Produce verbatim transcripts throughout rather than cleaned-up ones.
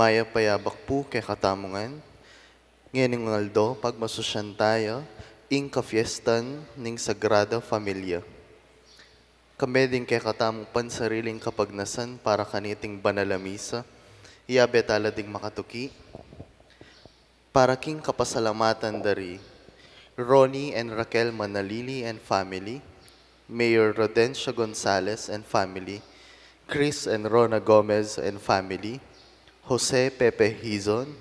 Mayap a yabak pu kekatamu ngan. Ngening aldo, pagmasusyan taya ing kafiestan ning Sagrada Familia. Kambe ding kekatamung pansariling kapagnasan para kaniting banal a misa, iyabe tala ding makatuki. Para king kapasalamatan dari Ronnie and Raquel Manalili and family, Mayor Rodencia Gonzalez and family, Chris and Rona Gomez and family, Jose Pepe Hizon,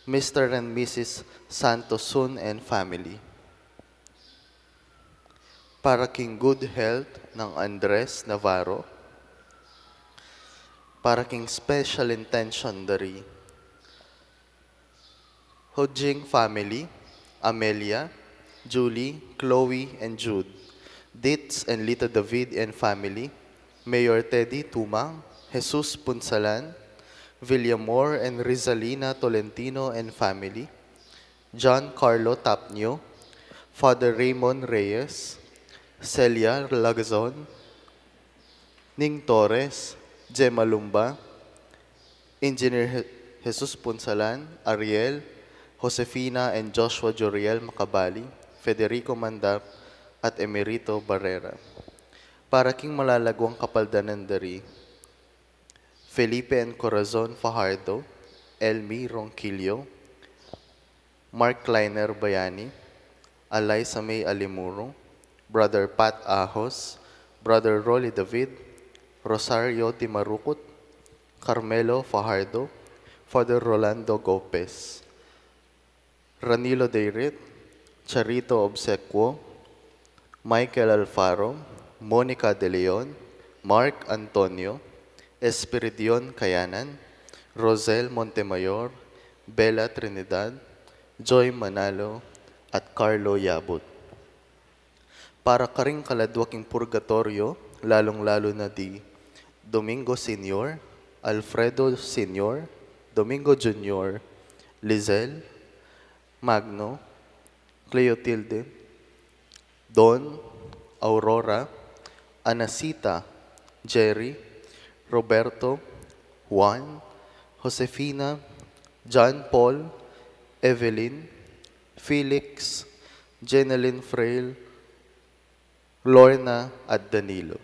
Mister and Missus Santos Sun and family. Para king good health nang Andres Navarro. Para king special intention dari Hojing family, Amelia, Julie, Chloe, and Jude, Ditz and Lita David and family, Mayor Teddy Tumang, Jesus Punsalan, Villamor and Rizalina Tolentino and family, John Carlo Tapnio, Father Raymond Reyes, Celia Lagazon, Ning Torres, Gemma Lumba, Engineer Je-, Jesus Punsalan, Ariel, Josefina and Joshua Joriel Macabali, Federico Mandap, at Emerito Barrera. Para king malalaguang kapaldanan dari Felipe and Corazon Fajardo, Elmi Ronquillo, Mark Kleiner Bayani, Alaisa May Alimuro, Brother Pat Ahos, Brother Rolly David, Rosario Timarukut, Carmelo Fajardo, Father Rolando Gopez, Ranilo Deirit, Charito Obsequo, Michael Alfaro, Monica De Leon, Mark Antonio, Espiridion Kayanan, Rosel Montemayor, Bella Trinidad, Joy Manalo, at Carlo Yabut. Para karing kaladwa king purgatoryo, lalung-lalu na di Domingo Senior, Alfredo Senior, Domingo Junior, Lizelle, Magno, Cleotilde, Don, Aurora, Anacita, Jerry, Roberto, Juan, Josefina, John Paul, Evelyn, Felix, Jenalyn Frail, Lorna, at Danilo.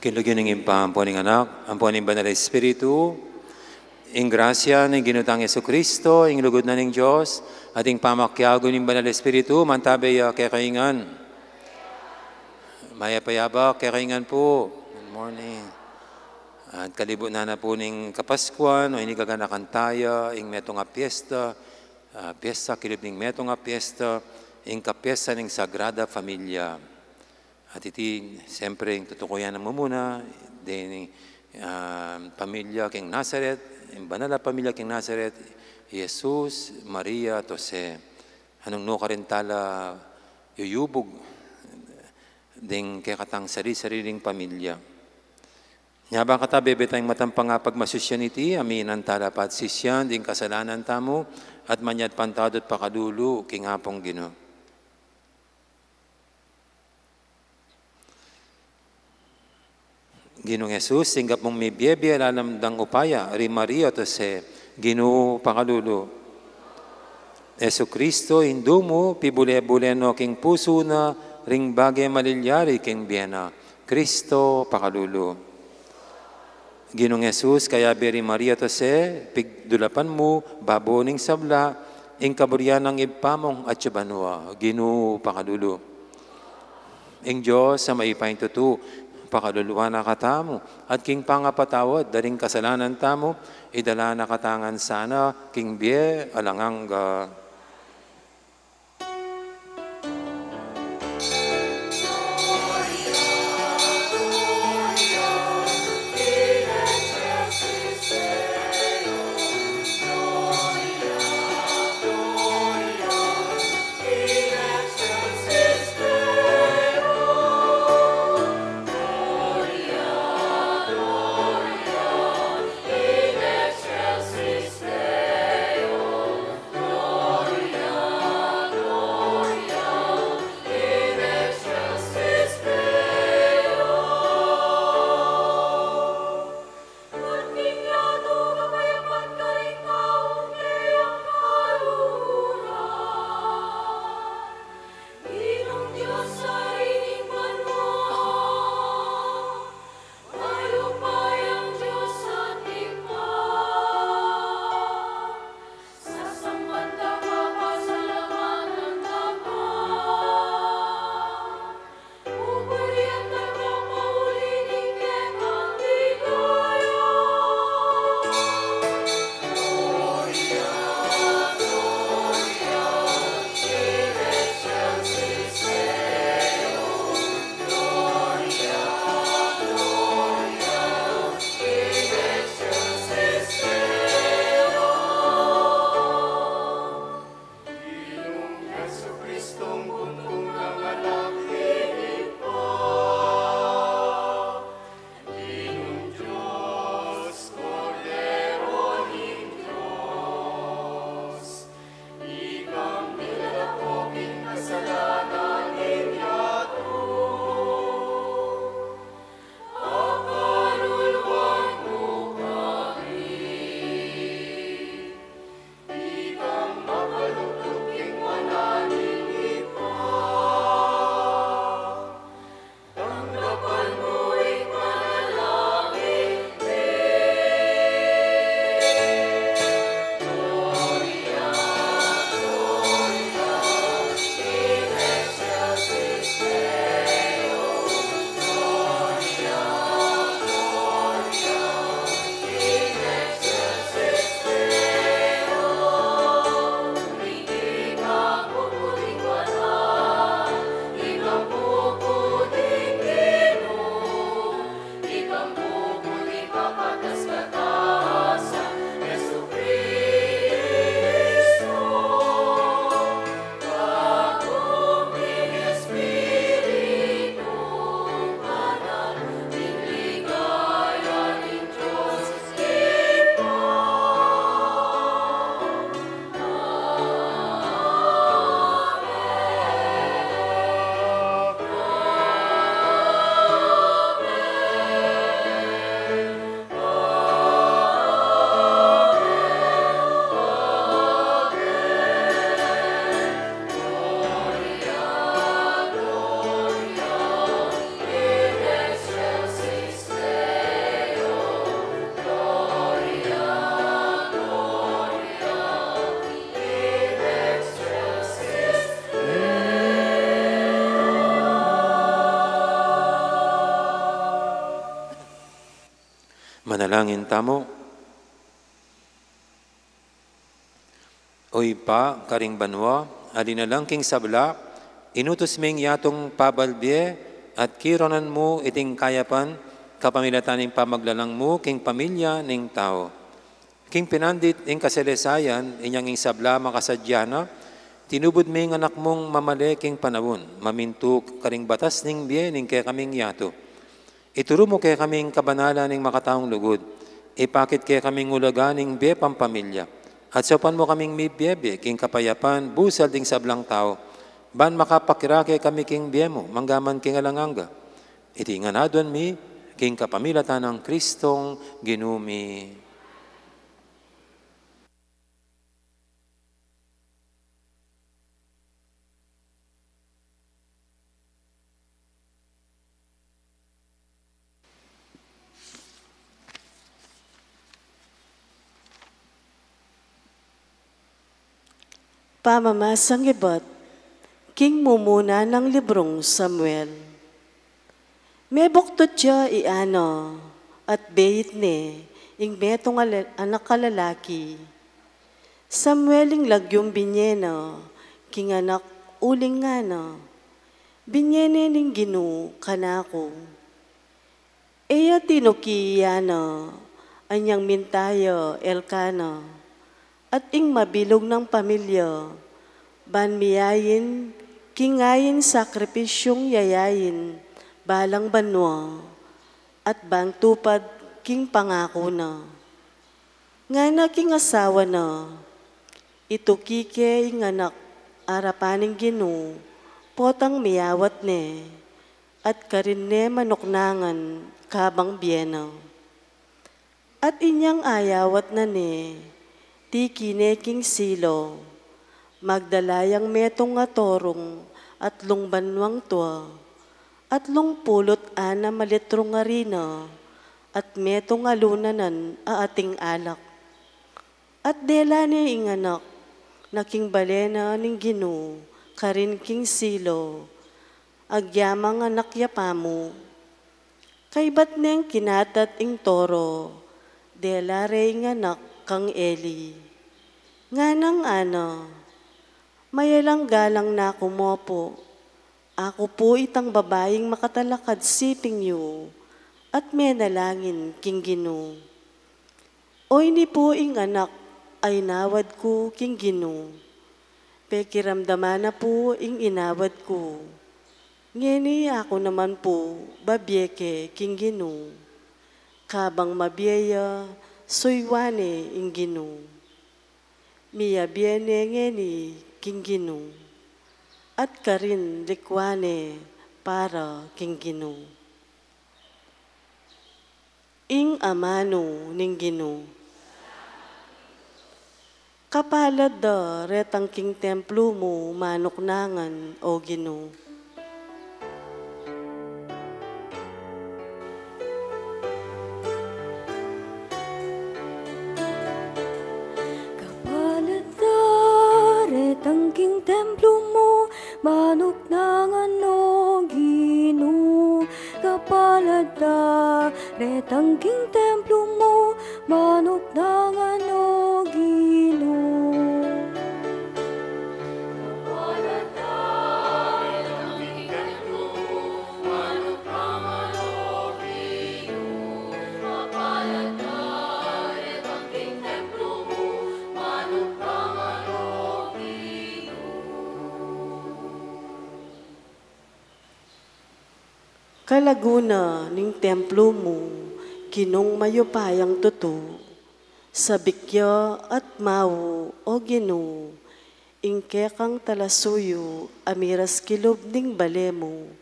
King lagyu ning Ibpa, ampo ning Anak, ampo ning Banal Espiritu. Ing grasya ning Ginu tang Jesucristo, ing lugud na ning Dios, at ing pamakiabe ning Banal Espiritu, mantabe ya kekayu ngan. Mayap a yabak kekayu ngan pu. Good morning. At kalibut na na pu ning Kapaskuan, o ini gaganakan taya, ing metung a piesta, ah, piesta, kilub ning metung a piesta, ing kapiesta ning Sagrada Familia. At iti, siyempre, ing tutukuyan na mu muna, deng, ah, pamilya king Nazaret, ing banal a pamilya king Nazaret, Jesus, Maria, at Jose. Nung nukarin tala yuyubug deng kekatang sari-sariling pamilya. Nya ba kata bebe tang matampang a pagmasusyan iti, aminan tala pat sisian ding kasalanan tamu, at manyawad pantawad at pakalulu king Apung Ginu. Ginung Jesus, tinggap mung mibie-bie lalam dang upaya ri Maria at Jose, Ginu pakalulu. Jesucristo, Indu mu, pibule-bule no king pusu na ring bage malilyari king bie na. Cristo pakalulu. Ginung Jesus, kayabe ri Maria at Jose, pigdulapan mu babo ning sabla ing kaburian nang Ibpa mung atsu banua. Ginu pakalulu. Ing Dios a mayupayang tutu, pakaluluan na katamu, at king pangapatawad da ring kasalanan tamu, idala na katamu ngan sana king bie alang angga. Manalangin tamu. O Ibpa, karing banua, ali na lang king sabla, inutus me ing yatung pabalbie, at kironan mu iting kayapan, kapamilatan ning pamaglalang mu king pamilya ning tau. King pinandit ing kasalesayan, inyang ing sabla makasadya na, tinubud me ing anak mung mamale king panaun, mamintu karing batas ning bie ning kekaming yatu. Ituru mu kekami ing kabanalan ning makataung lugud. Ipakit kekami ing ulaga ning bie pampamilya. At saupan mu kaming mibiebie king kapayapan, busal ding sablang tau. Ban makapakirake kami king bie mu, manggaman king alang angga. Iti ngan aduan mi, king kapamilatan nang Kristong Ginu mi. Pamamasang ibat king mumuna nang librung Samuel. Mebuktut ya i Ana at beit ne ing metung a la-, anak a lalaki. Samuel ing lagyung binye na king anak uling ngana, "Binye ne ning Ginu kanaku." E ya tinuki i Ana, anyang minta ya Elkana, at ing mabilug nang pamilya, ban miyain king ain sakripisyung yayain balang banua, at ban tupad king pangaku na. Ngana king asawa na, "Ituki ke ing anak arapan ning Ginu, potang miyawat ne, at karin ne manuknangan kabang bie na." At inyang ayawat na ne, tiki ne king Silo, magdala yang metung a torung atlung banwang tua, atlung pulu't anam a litrung arina, at metung a lunanan a ating alak. At dela ne ing anak na king bale na ning Ginu karin king Silo, agyamang anak ya pamu. Kaybat neng kinatat ing toro, dela re ing anak kang Eli. Nganang Ana, "Mayalang galang na ku mu pu. Aku pu itang babaing makatalakad siping yu, at menalangin king Ginu. Oyni pu ing anak a inawad ku king Ginu. Pekiramdaman na pu ing inawad ku. Ngeni aku naman pu babie ke king Ginu. Kabang mabie ya, suyuan ne ing Ginu." Miyabie ne ngeni king Ginu, at karin likwan ne para king Ginu. Ing amanu ning Ginu. Kapalad da retang king templu mu manuknangan, O Ginu. Kapalad da retang king templu mu manuknangan, O Ginu. Kapalad da retang king templu mu manuknangan, O Ginu. Kalagu na ning templu mu, Ginung mayupayang tutu, sabik ya at mau, O Ginu, ing kekang talasuyu a miras kilub ning bale mu.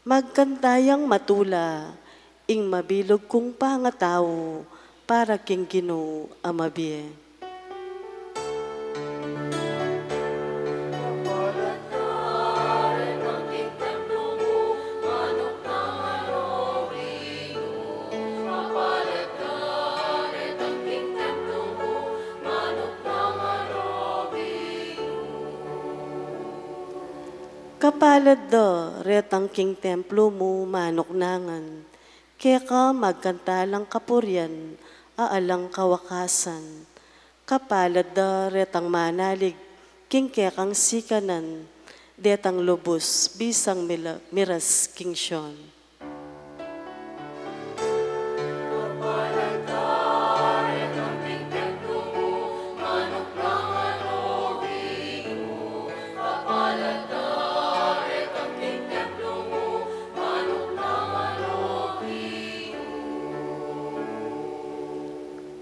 Magkanta yang matula ing mabilug kung pangatau para king Ginu a mabie. Kapalad da retang king templu mu manuknangan, Keka magkantalang kapurian a alang kawakasan. Kapalad da retang manalig king kekang sikanan, detang lubus bisang mila-, miras king Sion.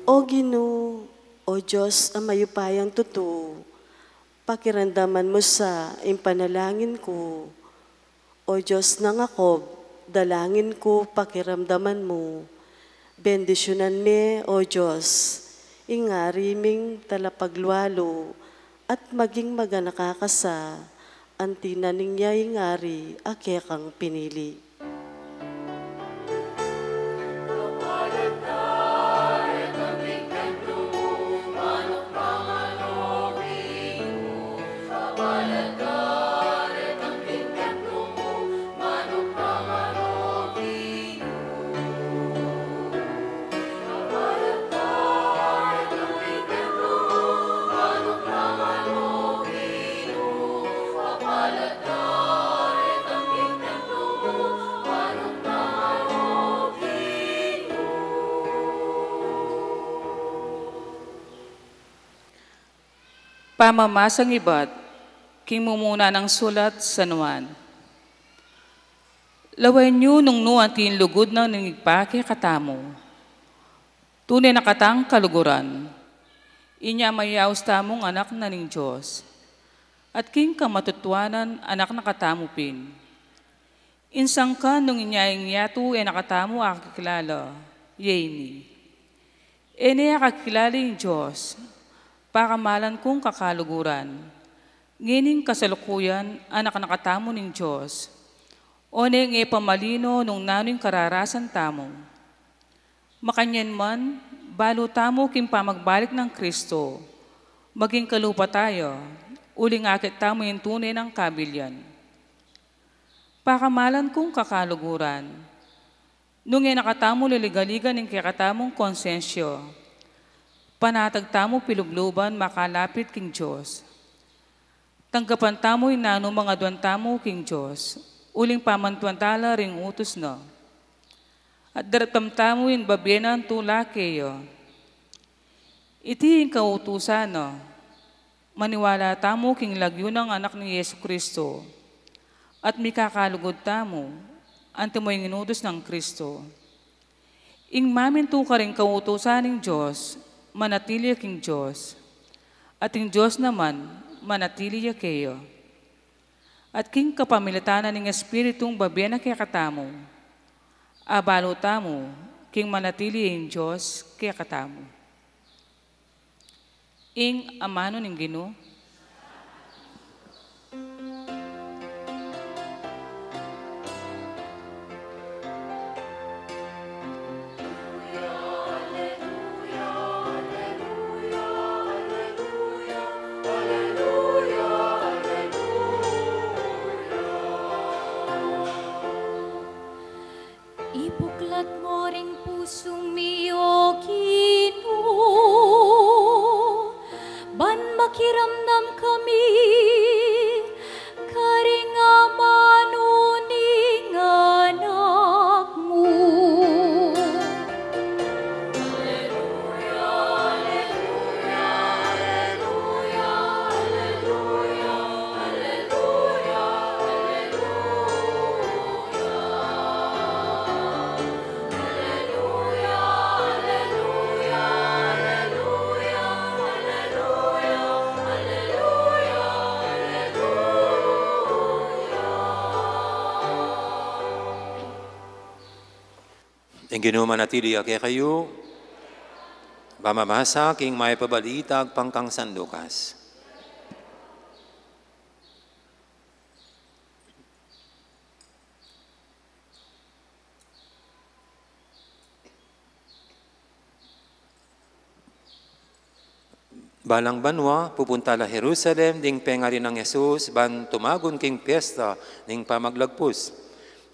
O Ginu, O Dios a mayupayang tutu, pakiramdaman mu sa ing panalangin ku. O Dios nang Jacob, dalangin ku pakiramdaman mu. Bendisyunan me, O Dios, ing ari ming talapaglualu, at maging maganaka ka sa, anti na ning ya ing ari a kekang pinili. Pamamasang ibat king mumuna nang sulat San Juan. Lawen yu nung nu anti ing lugud nang ning Ibpa kekatamu. Tune na katang kaluguran. Inya mayaus tamung anak na ning Dios. At king kamatutuanan anak na katamu pin. Ing sangkan nung inya ing yatu e na katamu akakilala, ye ini. E ne akakilala ing Dios, pakamalan kung kakaluguran. Ngening kasalukuyan anak na katamu ning Dios. Oneng e pa malino nung nanu ing kararasan tamu. Makanyan man, balu tamu king pamagbalik nang Kristo, maging kalupa tamu, uling akit tamu ing tune nang kabilian. Pakamalan kung kakaluguran, nung e na katamu liligaligan ing kekatamung konsensya, panatag tamu pilubluban makalapit king Dios. Tanggapan tamu ing nanu mang aduan tamu king Dios, uling pamantuan tala ring utus na. At daraptam tamu ing babie nang tula keya. Iti ing kautusan na, maniwala tamu king lagyu nang Anak nang Jesu-Kristo, at mikakalugud tamu, antimo ing inutus nang Kristo. Ing mamintu karing kautusan ning Dios, manatili ya king Dios, at ing Dios naman, manatili ya keya. At king kapamilatan na ning Espiritung babie na kekatamu, abalu tamu, king manatili ya ing Dios kekatamu. Ing amanu ning Ginu. Ibuklat mo ring pusu mi, O Ginu, ban makiramdam kami karing amanu ning anak mu. Ing Ginu manatili ya kekayu. Pamamasa king Mayap a Balita agpang kang San Lucas. Balang banua, pupunta la Jerusalem ding pengari nang Jesus ban tumagun king piesta ning Pamaglagpus.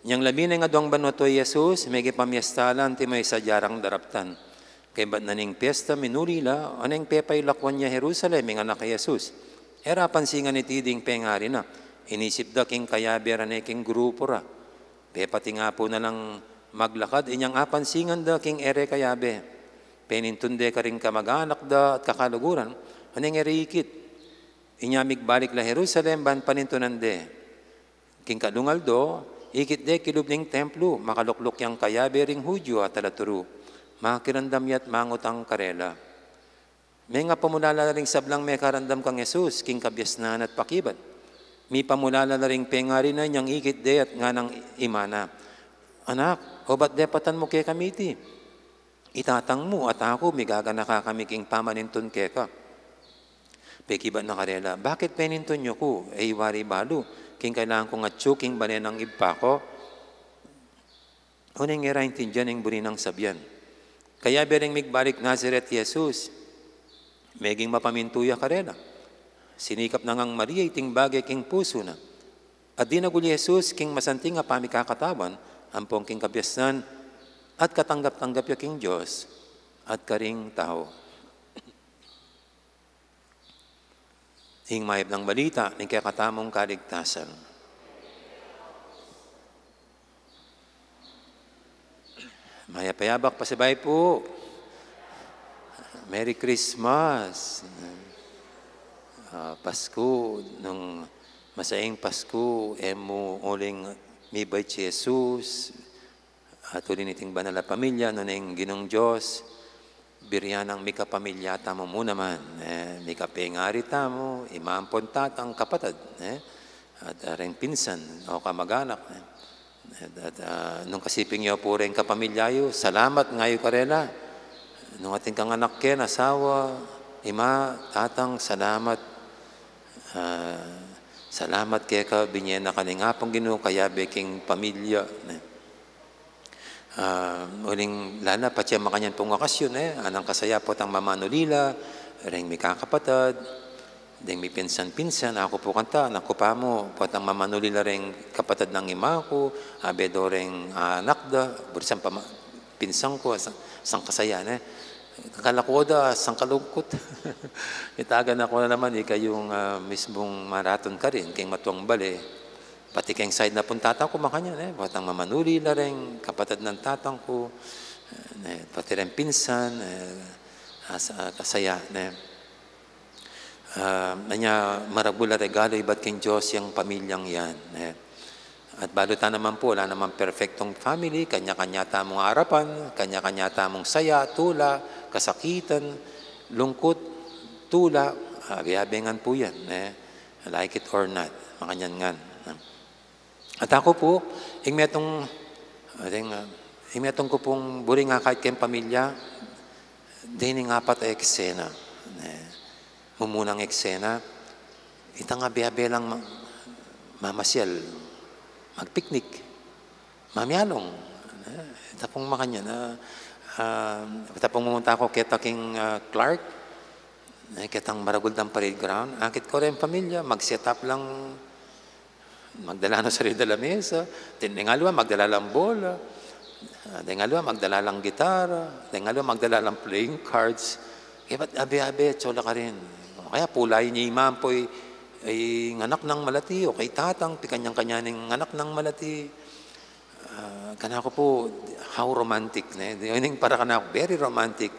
Inyang labi neng aduang banua i Jesus, mekipamiesta la anti maysa dyang daraptan. Kaybat na ning piesta, minuli la, oneng pepailakuan ya Jerusalem ing anak i Jesus. E ra apansingan iti ding pengari na. Inisip da king kayabe ra ne king grupu ra. Pepatingapu na lang maglakad, inyang apansingan da king e re kayabe. Penintun de karing kamag-anak da at kakaluguran, oneng e re ikit. Inya migbalik la Jerusalem ban panintunan de. King kalung aldo, ikit de kilub ning templu, makalukluk yang kayabe ring Judio at alaturu. Makiramdam ya't mangutang karela. Mengapamulala ring sablang mekarandam kang Jesus, king kabiasnan at pakibat. Mipamulala la ring pengari na inyang ikit de at nganang imana, "Anak, obat depatan mu kekami iti? I tatang mu at aku, migaganaka kami king pamanintun keka." Pekibat na karela, "Bakit penintun yu ku? E yu wari balu king kailangan kung atyu king bale nang ibpa ku?" Oneng e ra intindian ing buri nang sabian. Kayabe reng migbalik Nazaret i Jesus, meging mapamintu ya karela. Sinikap na ngang Maria iting bage king pusu na. At dinagul ya i Jesus king masanting a pamikakatawan, ampong king kabiasnan, at katanggap-tanggap ya king Dios at karing tau. Ing mayap nang balita ning kekatamung kaligtasan. Mayap a yabak, pasibayu pu. Merry Christmas. Ah, Pasku, nung masaing Pasku, e mu uling mibait i Jesus, at uli niting banal a pamilya, nune ing Ginung Dios, buri nang mikapamilya tamu mu naman, e, mikapengari tamu, ima ampon tatang, kapatad, e, at, ah, reng pinsan o kamag-anak, e. At, at, ah, nung kasiping yu pu reng kapamilya yu, salamat ngeni karela. Nung atin kang anak ken asawa, ima, tatang, salamat. Ah, salamat keka, binye na ka ning Apung Ginu kayabe king pamilya, ne. Ah, uling lala, patse makanyan pung okasyon, e, anang kasaya potang mamanulila reng mikakapatad, deng mipinsan-pinsan, aku pu kanita, anak ku pamu, potang mamanulila reng kapatad nang ima ku, abe do reng, ah, anak da, buri sang pama-, pinsan ku, sang, sang kasaya, ne. Kalakuda, sang kalungkut. Itagan aku na naman, ika yung, ah, mismung maratun karin king matuang bale. Pati keng side na pung tatang ku, makanyan, e, potang mamanulila reng kapatad nang tatang ku, e, pati reng pinsan, e, as-, ah, kasaya, ne. Ah, anya, maragul a regalo ibat king Dios yang pamilyang yan, e. At balu ta naman pu, ala namang perpektong family, kanya-kanya tamung arapan, kanya-kanya tamung saya, tula, kasakitan, lungkut, tula, abe-abe ngan pu yan, e. Like it or not, makanyan ngan. At aku pu, ing metung, ating, ah, ing metung ku pung buri nga kaybat keng pamilya, deni ing apat a eksena. E, mumunang eksena, itang abe-abe lang ma-, mamasyal, magpiknik, mamialong. E, ita pung makanyan, ah, ah, ita pung mumunta ku keta king, ah, Clark, e, ketang maragul dang parade ground, akit ku reng pamilya, mag-set up lang, magdala no sarili da lamesa, deng aliwa, magdala lang bola, ah, deng aliwa, magdala lang gitara, deng aliwa, magdala lang playing cards. Kaybat abe-abe, atsu la karin. O kaya pulayan ye imang pu, e, ing anak nang malati, o kaya tatang, pikanyang-kanya ning anak nang malati. Ah, kanaku pu, how romantic, ne? Di, ing para kanaku, very romantic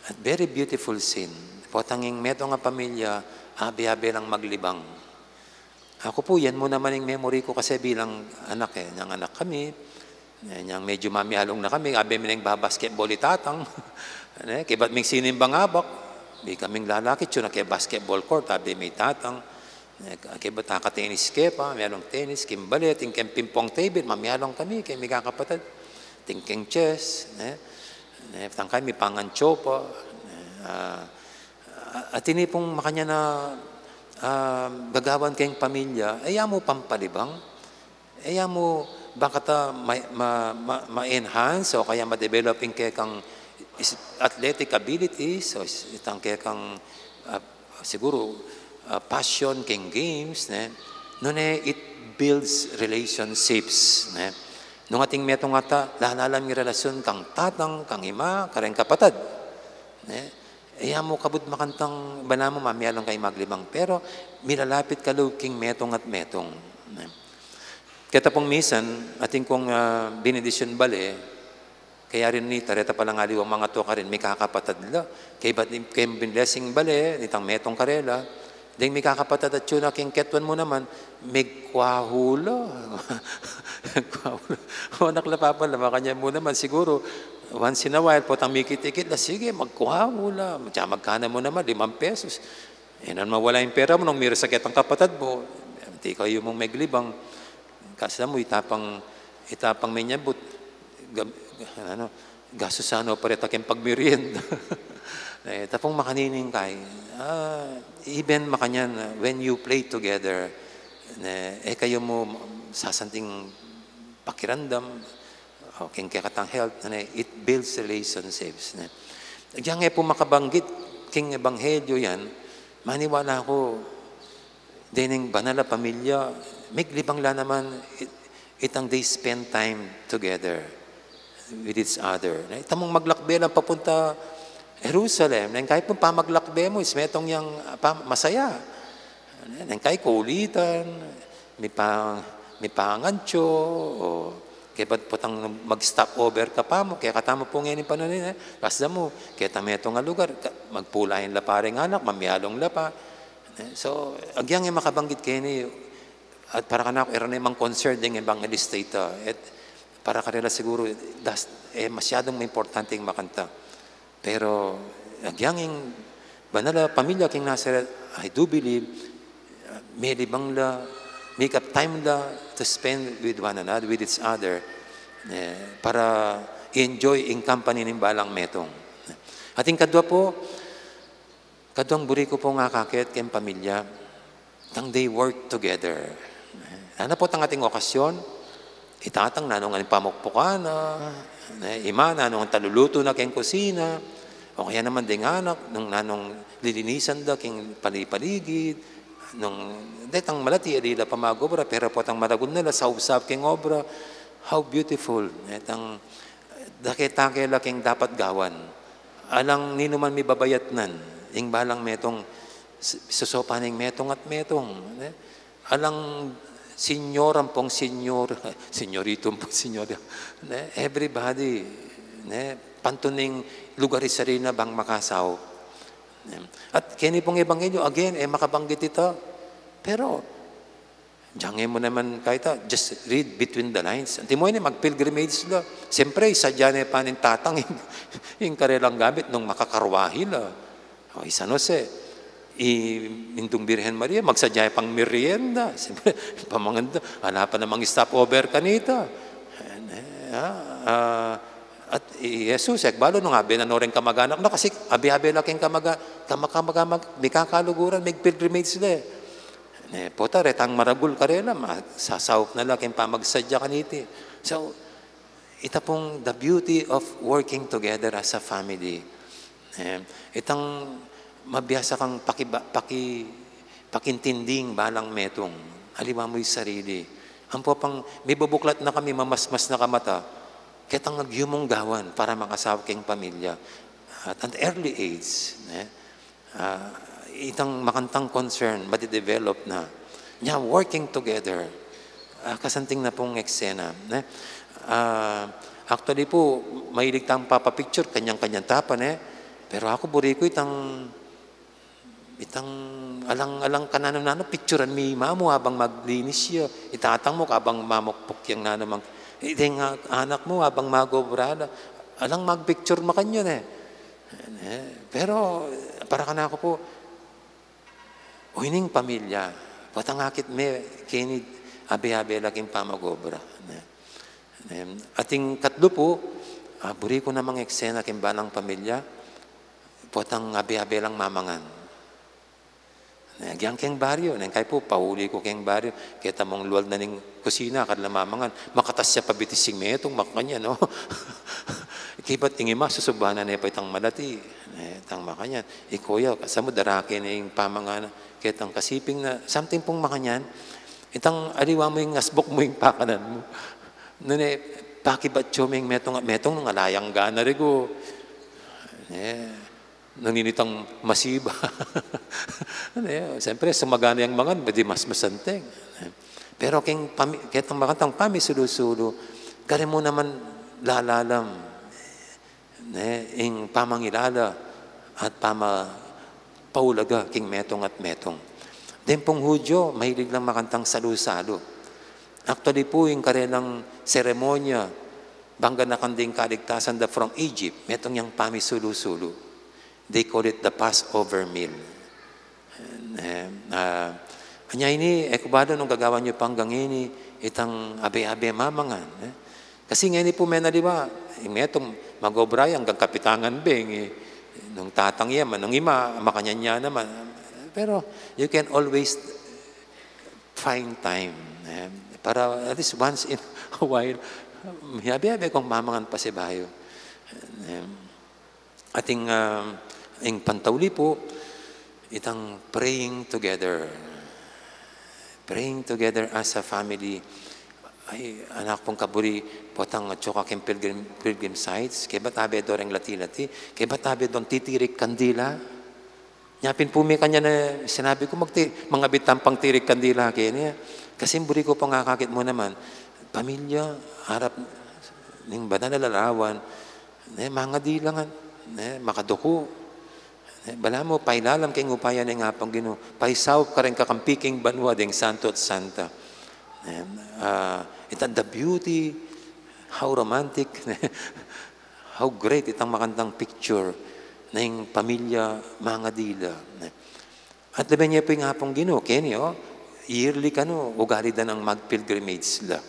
at very beautiful scene. Potang ing metung a pamilya, abe-abe lang maglibang. Aku pu, yan mu naman ing memory ku kasi bilang anak, e. Inyang anak kami, e, inyang medyu mamialong na kami, abe mi neng ba-basketball i tatang. Ne, kaybat ming sinimbang abak, ikaming lalaki, atsu na keng basketball court, abe mi tatang. E, kaybat aka-tennis ke pa, mialong tennis, king bale, atin keng ping-pong table, mamialong kami, keng mikakapatad. Atin keng chess, ne, ne, tangkay, mipangan tsopa, ne, ah, A-, atin pung makanyan a, ah, gagawan keng pamilya, e ya mu pampalibang, e ya mu ba kata ma-, ma-, ma-, ma-enhance o kaya ma-develop ing kekang is-, athletic abilities, o is-, itang kekang, ah, siguru, ah, passion keng games, ne? Nune, it builds relationships, ne? Nung ating metung ata, lalalam ing relasyun kang tatang, kang ima, kareng kapatad. Ne? E ya mu kabud makantang balamu mamialang kayung maglibang, pero milalapit ka lub king metung at metung. Ne? Keta pung misan, atin kung, ah, benedisyun bale, kaya rin nita, reta palang aliwang mangatua karin, mikakapatad la. Kaybat, keng binlesing bale, nitang metung karela, deng mikakapatad atyu na king ketuan mu naman, megkuahu la. Megkuahu la. O, anak la, papa la, makanyan mu naman, siguru, once in a while, potang mikit-ikit la, sige, magkuahu la. Tsaka magkana mu naman, limang pesos. E na mawala ing pera mu nung miras sa ketang kapatad mu. Atin kayu mung meglibang. Kasla mu, itapang, itapang menyabut. Gam-, ano, gastusan no pa reta keng pagmerienda. E, tapung makanini kay, ah, even makanyan, ah, when you play together, ne, e kayu mu sasanting pakiramdam, o, keng kekatang health, ne, it builds relationships, ne. Agyang e pu makabanggit keng ebanghelyo yan, maniwala ku, dening banal a pamilya, meglibang la naman it-, itang they spend time together with each other. Ne? Ita mung maglakbe lang papunta Jerusalem, neng kayi pung pamaglakbe mu, is metung yang, ah, pa-, masaya. Neng kayi kulitan, mipa-, mipangancho, o kaybat potang mag-stop over ka pa mu, kekatamu pu ngeni panuni, eh, kasla mu, keta metung a lugar, ka-, magpulayan la pa reng anak, mamialung la pa. Eh, so, agyang e makabanggit keni, at para kanaku, e ra ne mang concern deng evangelista ita. At para karela siguru, das-, e, masyadung importante ing makanta. Pero, agyang ing banal a pamilya king Nazaret, I do believe, uh, melibang la, make up time la to spend with one another, with each other, eh, para i-enjoy ing company ning balang metung. At ing kadwa pu, kaduang buri ku pung akakit keng pamilya, itang they work together. Nanu pu itang ating okasyon, i tatang nanu ngan ing pamukpukan na, ne, ima nanu ngan talulutu na keng kusina, o kaya naman deng anak, nung nanung lilinisan da keng pali-paligid, nung detang malati, e la pamag-obra, pero potang maragul na la, saub-saub keng obra, how beautiful, ne, itang daketake la keng dapat gawan. Alang ninuman mibabayatnan, ing balang metung, s-, susopan ing metung at metung, ne? Alang senyor ampong senyor, senyorito ampong senyor, ne? Everybody, ne? Pantun ing lugar i sarili na bang makasaup. Ne? At keni pung ebanghelyo, again, e makabanggit ita. Pero, Agyang e mu naman kaya, just read between the lines. Antimo ini, mag-pilgrimage la. Siyempre, isadya ne pa ning tatang ing, ing karelang gamit nung makakarwahe la. O, i San Jose, i Indung Birhen Maria, magsadya pang merienda. Siyempre, pamanganda, ala pa namang stopover kanita. Ayan, eh, ah, ah, at i Jesus, e ku balu nung abe na no reng kamag-anak na, kasi abe-abe la keng kamaga-, kama-, kamag-, mikakaluguran, mig-pilgrimage la, eh. Ne, pota retang maragul karela, ma-, sasaup na la keng pamagsadya kaniti. So, ita pung the beauty of working together as a family. Eh, itang mabiasa kang pakiba-, paki-, pakintinding balang metung. Aliwa mu ing sarili. Ampo pang mibubuklat na kami, mamasmas na kamata, ketang agyumung gawan para makasaup keng pamilya. At an early age, ne? Ah, itang makantang concern, madidevelop na. Nya, working together. Ah, kasanting na pung eksena, ne? Ah, actually pu, mahilig tang papapicture, kanyan-kanyan ta pa, ne? Pero aku, buri ku itang, itang alang, alang kananu-nanu, picturan mi mamu abang maglinis ya. I tatang mu, abang mamukpuk yang nanu mang, itang anak mu, abang mag-obra la. Alang magpicture makanyan, eh. Ne? Pero, para kanaku pu, o ining pamilya, potang akit me, keni abe-abe la king pamag-obra. Ne? Ne? At ing katlu pu, ah, buri ku namang eksena king balang pamilya, potang abe-abe lang mamangan. Ne, agyang keng baryo, neng kayi pu, pauli ku keng baryo, keta mung lual na ning kusina, akad la mamangan, makatas ya pa bitis ing metung, makanyan, no? Kaybat ing ima, susubanan ne pa itang malati, ne, itang makanyan. I kuya, kasla mu darake ne ing pamangan, ketang kasiping na, something pung makanyan, itang aliwa mu ing asbuk mu ing pakanan mu. Nune, pakibat yu ming metung, metung nung alayang gana rigu. Eh, nung ninitang masiba. Nune, siyempre, sumagana yang mangan, pwede mas masanting. Pero king pami-, ketang makantang pamisulu-sulu, kare mu naman lalalam. Ne, ing pamangilala at pama-, paulaga king metung at metung. Deng pung Hudyo, mahilig lang makantang salu-salu. Actually pu, ing karelang seremonya, bang ganakan ding kaligtasan da from Egypt, metung yang pamisulu-sulu. They call it the Passover meal. Eh, ah, anya ini, e ku balu nung gagawan yu pa ngeni, itang abe-abe mamangan, eh. Kasi ngeni pu menaliwa, ing metung mag-obra ya anggang kapitangan beng, eh. Nung tatang ya man, nung ima, makanyan ya naman. Pero you can always find time, eh, para at least once in a while, abe-abe kung mamangan pasibayu. Eh, ating, ah, ing pantauli pu, itang praying together. Praying together as a family. Ay, anak kung kaburi, potang atyu ka king pilgrim, pilgrim sites, kebat abe do reng lati-lati, kebat abe dong titirik kandila. Nya pin pu mi kanyan na sinabi ku, magti-, mangabit tang pangtirik kandila keni. Kasi buri ku pung akakit mu naman, pamilya, arap ning banal a larawan, ne, mangadi la ngan, ne, makaduku. Ne, balamu, pailalam king upaya ning Apung Ginu, paisaup karing kakampi king banua ding santo at santa. Ne, ah, itang the beauty, how romantic, ne, how great itang makantang picture ning pamilya mangadi la, ne. At labi ne pu ing Apung Ginu, keni, o, yearly kanu, ugali da nang mag-pilgrimage la.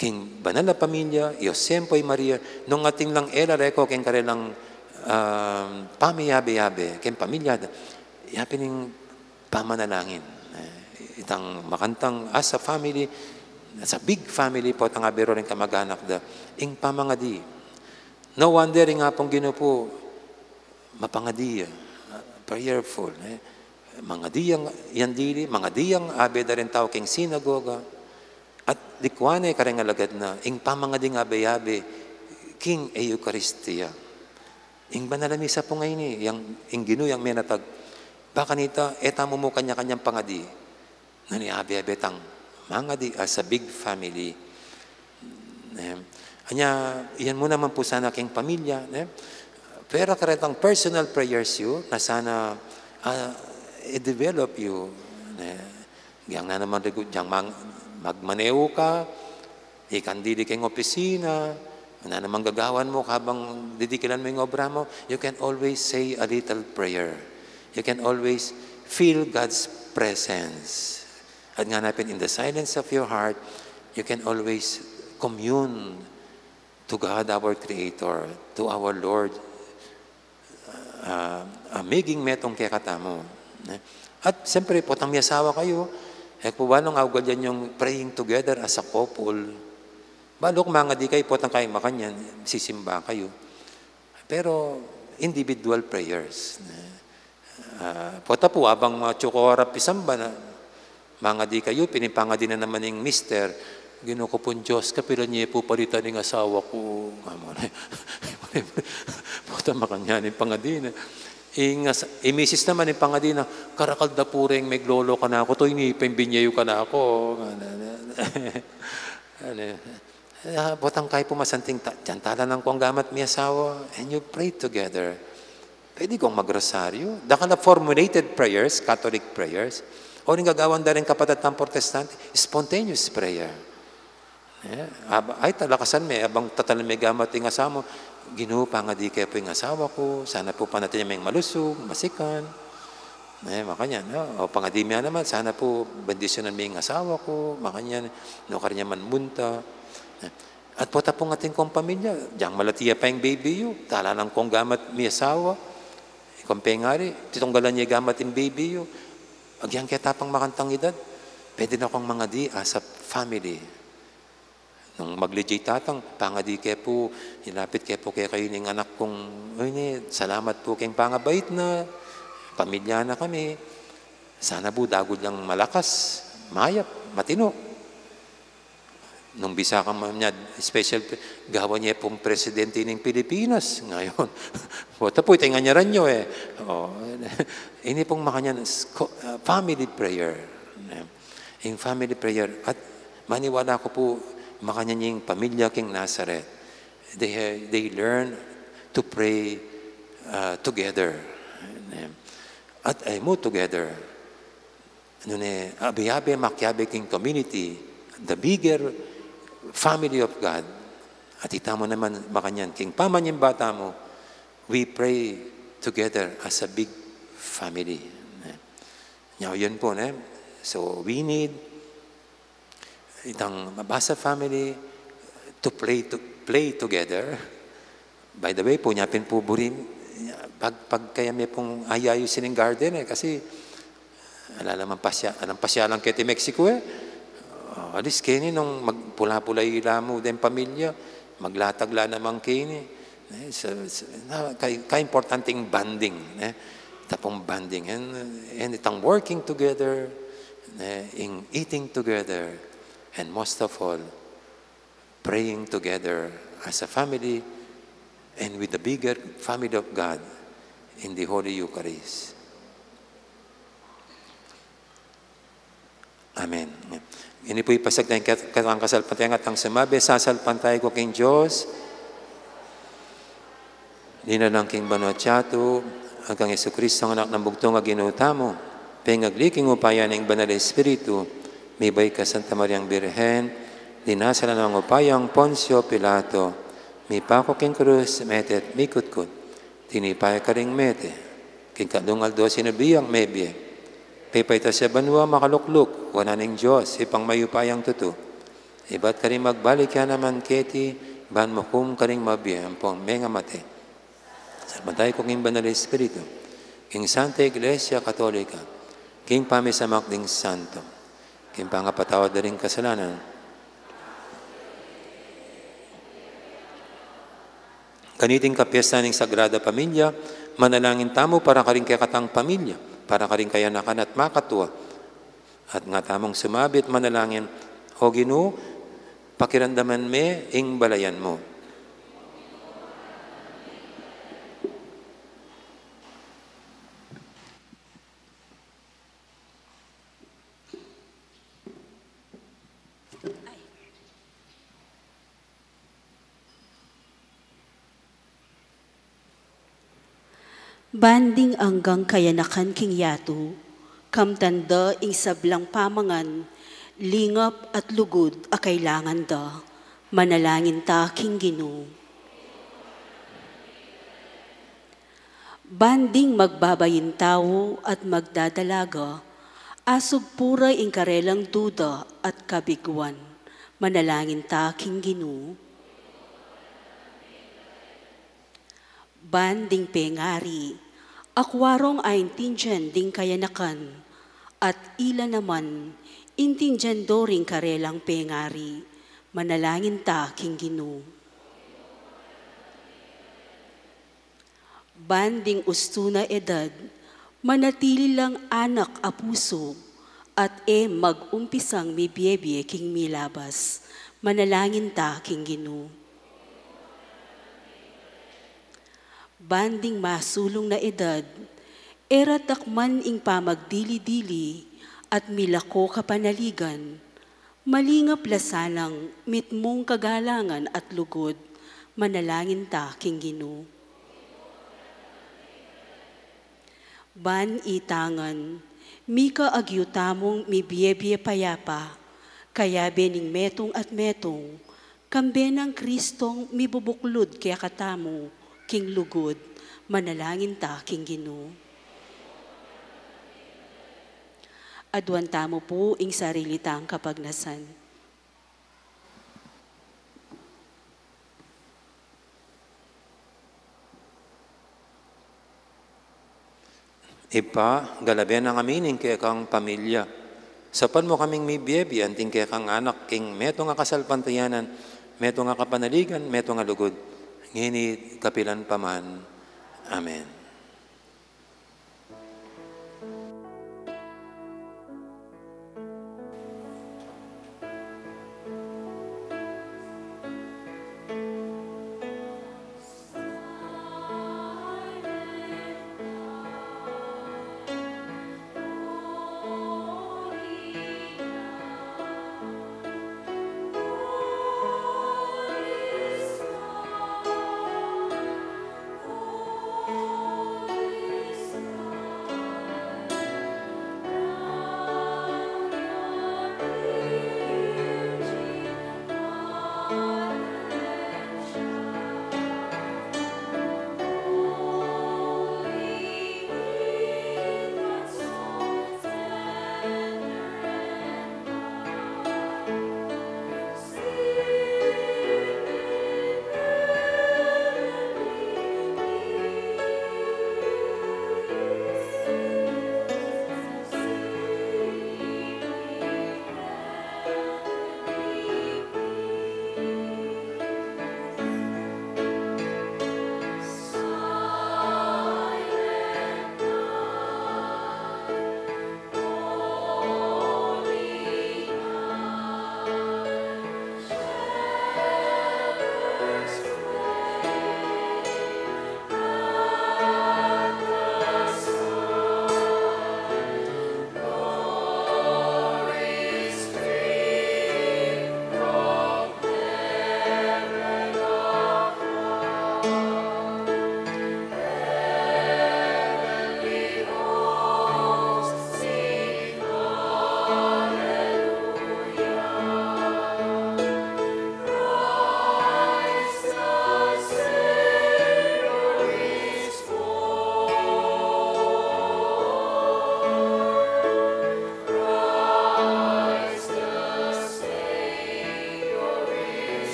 King banal a pamilya, i Jose ampo i Maria, nung atin lang e la reko king karelang, ah, pamiyabe-yabe, king pamilya da, yapin ing pamanalangin. Eh, itang makantang as a family, as a big family potang abe ro ring kamag-anak da, ing pamangadi. No wonder ing Apung Ginu pu, mapangadi ya, ah, prayerful, eh. Mangadi yang, yang dili, mangadi yang abe da ring tau king sinagoga, at likwan ne kareng alagad na, ing pamangading abe-abe king Eukaristia. Ing banal a misa pu ngeni, yang, ing Ginu yang menatag. Bakanita, e tamu mu kanya-kanyang pangadi. Nune abe-abe tang mangadi as a big family. Ne? Anya, yan mu naman pu sana king pamilya, ne? Pero karetang personal prayers yu, na sana, ah, i-develop yu, ne? Yang na naman rigu, yang mang-, magmaneu ka, ikandili keng opisina, na naman gagawan mu, habang didikilan mu ing obra mu, you can always say a little prayer. You can always feel God's presence. At ngana pin, in the silence of your heart, you can always commune to God, our Creator, to our Lord, ah, ah, miging metung kekatamu. Ne? At siyempre, potang miyasawa kayu, e ku balu nung augal yan yung praying together as a couple. Balu ku mangadi kayu, potang kayu makanyan, sisimba kayu. Pero individual prayers, ne? Ah, pota pu, abang atyu ku oras pisamba na, mangadi kayu, pin ing pangadi na naman ning mister, "Ginu ku pung Dios, kapilan ye pu palitan ing asawa ku?" Nga mu ne. Pota makanyan ing pangadi na. Ing as-, ing misis naman ing pangadi na, "Karakal da pu reng meglolo kanaku, toy ni pa ing binye yu kanaku." Ano, ah, potang kayu pu masanting ta-, diyan tala nang kung gamat miyasawa, and you pray together. Pwede kung magrosaryo. Dakal a formulated prayers, Catholic prayers. O ring gagawan da ring kapatad tang Protestante, spontaneous prayer. Eh, ab-, ay, talakasan me, abang tatalan me gamat ing asawa mu, "Ginu, pangadi ke pu ing asawa ku, sana pu panatilian meng malusug, masikan." Eh, makanyan, no? O pangadi me naman, "Sana pu bendisyunan me ing asawa ku," makanyan, no, karin ya man munta. Eh, at pota pung atin kung pamilya, diang malati ya pa ing baby yu, tala nang kung gamat miyasawa, ikong pengari, titunggalan ye gamat ing baby yu, agyang keta pang makantang edad, pwede na kung mangadi as a family. Nung magliji tatang, pangadi ke pu, ilapit ke pu kekayu ning anak kung, "Uy, ne, salamat pu keng pangabait na, pamilya na kami. Sana pu dagul yang malakas, mayap, matinu." Nung bisa ka man niya, special, gawa niya pung presidente ning Pilipinas ngayon. O, tapuy, tayo nga niya ranyo, eh. O, ini pung makanyan, s-, ko-, ah, family prayer. Eh, ing family prayer, at maniwala ku pu, makanyan ing pamilya king Nazareth. They ha-, they learn to pray, ah, together. Eh, at ay mu together. Nune, abe-abe makiabe king community, the bigger family of God. At ita mu naman makanyan, king pamanyimba tamu, we pray together as a big family. Now, yun pu, ne? So, we need itang mabasa family to play to, play together. By the way pu, nya pin pu buri, pag, pag kaya me pung ayayusin ing garden, eh, kasi ala naman pasya-, alang pasyalan keti Mexico, eh. Ah, alis keni nung magpula-pula yu la mu deng pamilya, maglatag la naman keni. Eh, so, so, na, ka, ka-importante ing bonding, eh. Tapung bonding, and, and itang working together, eh, ing eating together, and most of all, praying together as a family and with the bigger family of God in the Holy Eucharist. Amen. Ini pu ipasag taya ing kat-, katang kasalpantayanan at tang sumabi, sasalpantaya ku king Dios, dinalang king banua at yatu, at kang Jesucristo, ing Anak nang bugtung a Ginu tamu, pengagli king upaya ning Banal a Espiritu, mibait kang Santa Mariang Birhen, dinasal a nang upaya nang Poncio Pilato, mipaku king krus, mete at mikutkut, tinipa ya karing mete, king katlung aldo sinubli yang mebie. Pepaitas ya banua, makalukluk wanan ning Dios, Ibpang mayupayang tutu. Ibat karing magbalik ya naman keti, ban mukum karing mabie ampong mengamate. Sasalpantaya ku king Banal a Espiritu, king Santa Iglesia Katolika, king pamisamak ding santo, king pangapatawad da ring kasalanan. Kaniting kapiesta ning Sagrada Familia, manalangin tamu para karing kekatang pamilya, para karing kayanakan at makatua. At nga tamung sumabit manalangin, O Ginu, pakiramdaman me ing balayan mu. Ban ding anggang kayanakan king yatu, kamtan da ing sablang pamangan, lingap at lugud a kailangan da, manalangin ta king Ginu. Ban ding magbabaying tau at magdadalaga, asugpura ing karelang duda at kabiguan, manalangin ta king Ginu. Ban ding pengari, akua rong aintindian ding kayanakan, at ila naman, intindian do ring karelang pengari, manalangin ta king Ginu. Ban ding ustu na edad, manatili lang anak a pusu, at e mag-umpisang mibiebie king milabas, manalangin ta king Ginu. Ban ding masulung na edad, e ra dakman ing pamagdili-dili, at milako kapanaligan, malingap la sanang mitmung kagalangan at lugud, manalangin ta king Ginu. Ban itangan, mika agyu tamung mibiebie payapa, kayabe ning metung at metung, kambe nang Kristong mibubuklud kekatamu king lugud, manalangin ta king Ginu. Aduan tamu pu ing sarili tang kapagnasan. Ibpa, galabe nang amin ing kekang pamilya. Saupan mu kaming mibiebie anting kekang anak king metung a kasalpantayanan, metung a kapanaligan, metung a lugud, ngeni at kapilan pa man. Amen.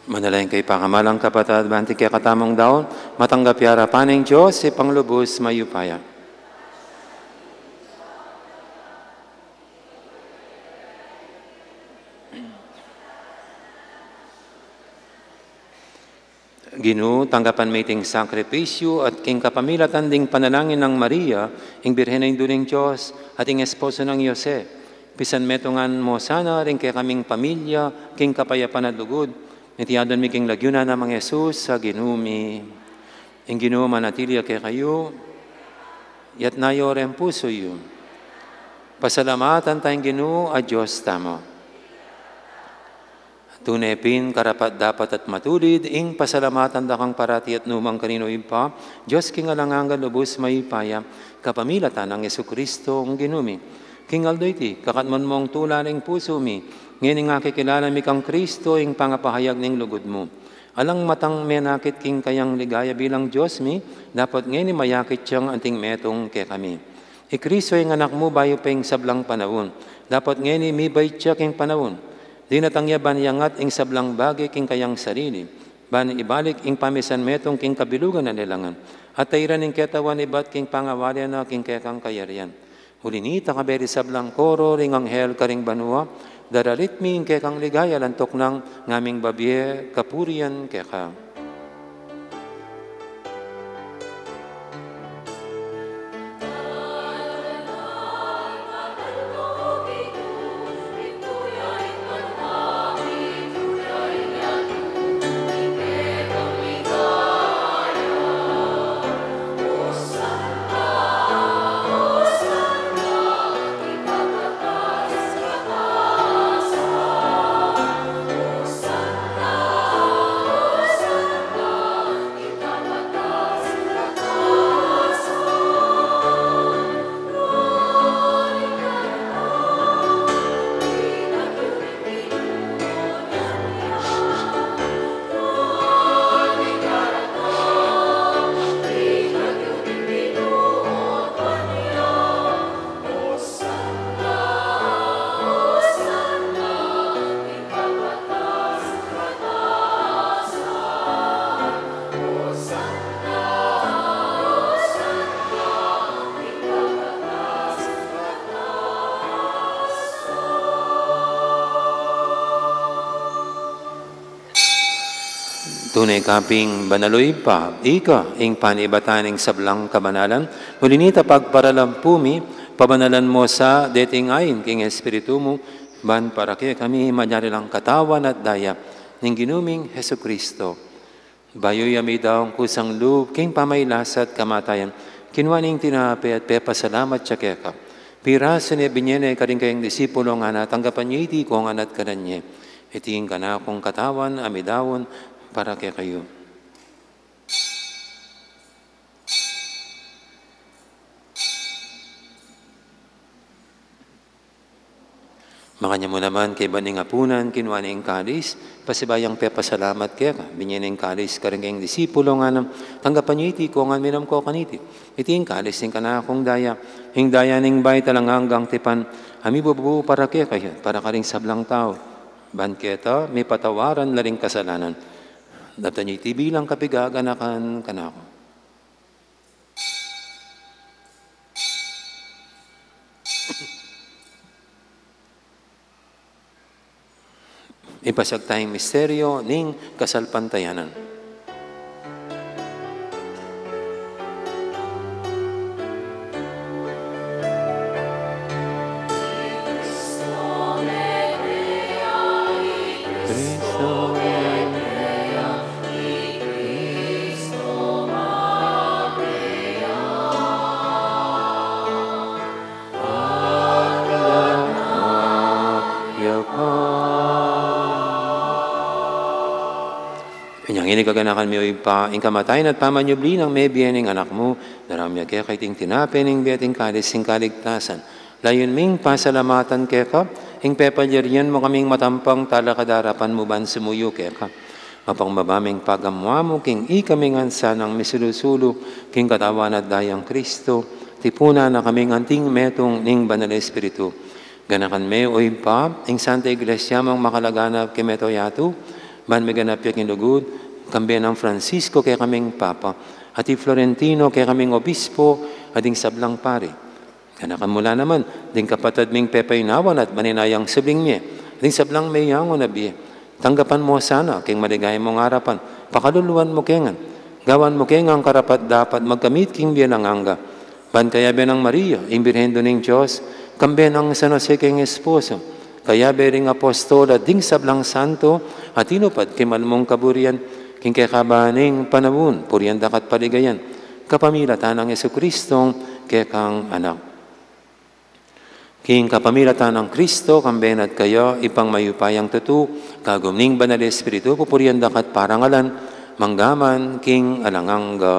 Manalangin kayu, pakamalan kung kapatad, ban ing kekatamung daun matanggap ya arapan ning Dios, Ibpang lubus mayupaya. Ginu, tanggapan mi iting sakripisyu at king kapamilatan ding panalangin nang Maria, ing Birhen a Indu ning Dios, at ing esposo nang Jose, pisanmetungan mu sana ring kekaming pamilya king kapayapan at lugud, niti adwan mi king lagyu na nang Jesus a Ginu mi. Ing Ginu manatili ya kekayu, iyatas yu reng pusu yu. Pasalamatan taya ing Ginu a Dios tamu. Tune pin karapat-dapat at matulid ing pasalamatan da kang parati at nu man karin, O Ibpa, Dios king alang angga, lubus mayupaya, kapamilatan nang Jesucristo a Ginu mi. King aldo iti, kakatmuan mung tula ning pusu mi, ngeni akikilala mi kang Cristo, ing pangapahayag ning lugud mu. Alang matang menakit king kayang ligaya bilang Dios mi, dapot ngeni mayakit yang anting metung kekami. I Cristo ing Anak mu bayu pa ing sablang panaun, dapot ngeni mibait ya king panaun. Dinatang ya ban iangat ing sablang bage king kayang sarili, ban ibalik ing pamisanmetung king kabilugan a lelangan, at tairan ing ketawan ibat king pangawalian na king kekang kayarian. Uli nita, kayabe ring sablang koro ring anghel karing banua, daralit mi ing kekang ligaya, lantuk nang ngaming babie kapurian keka. Tune ka pin banal, O Ibpa, ika ing panibatan ning sablang kabanalan, uli nita pagparalan pu mi, pabanalan mu sa deting ain king Espiritu mu, ban para kekami malyari lang katawan at daya ning Ginu ming Jesucristo. Bayu ya midaun kusang lub king pamagkasakit at kamatayan, kinua ne ing tinape at pepasalamat ya keka. Pirasu ne, binie ne karing kayang disipulo, ngana, tanggapan ye iti kongan at kanan ye. Iti ing kanakung katawan a midaun para kekayu. Makanyan mu naman, kaybat ning apunan, kinua ne ing kalis, pasibayu yang pepasalamat keka, binie ne ing kalis karing kayang disipulo, ngana, tanggapan ye iti kongan, minum ko kaniti. Iti ing kalis ning kanakung daya, ing daya ning bayu at alang anggang tipan, a mibubu para kekayu at para karing sablang tau, ban keta mipatawaran la ring kasalanan. Daptan ye iti bilang kapaganakan kanaku. Ipasiag taya ing misteryu ning kasalpantayanan. Inyang ini, kaganakan mi, O Ibpa, ing kamatayan at pamanyubli nang mebie ning Anak mu, daraun mi keka iting tinape ning bie at ing kalis ning kaligtasan. Layun ming pasalamatan keka ing pepalyarian mu kaming matampang talakad king arapan mu ban sumuyu keka. Mapagpakumbaba ming pagamu-amu king ikami ngan sanang misulu-sulu king katawan at dayang Kristo, tipunan na kaming anting metung ning Banal Espiritu. Ganakan me, O Ibpa, ing Santa Iglesia mung makalaganap king mabilug a yatu, Ban miganap ya king lugud, kambe nang Francisco kekaming Papa, at i Florentino kekaming Obispo, at ding sablang pari. Ganakan mu la naman ding kapatad ming pepaynawan at maninayang subling mie, ding sablang meyangu na bie. Tanggapan mu sana king maligaya mung arapan, pakaluluan mu ke ngan, gawan mu ke ngan karapat-dapat magkamit king bie alang angga. Ban kayabe nang Maria, ing Birhen Indu ning Dios, kambe nang San Jose king esposo, kayabe ring apostol at ding sablang santo, a tinupad king mal mung kaburian, king kekaban ning panaun, purian da ka at paligayan, kapamilatan nang Jesucristong kekang Anak. King kapamilatan nang Kristo, kambe na at kaya, Ibpang mayupayang tutu, kagum ning Banal Espiritu, pupurian da ka at parangalan, mangga man king alang angga.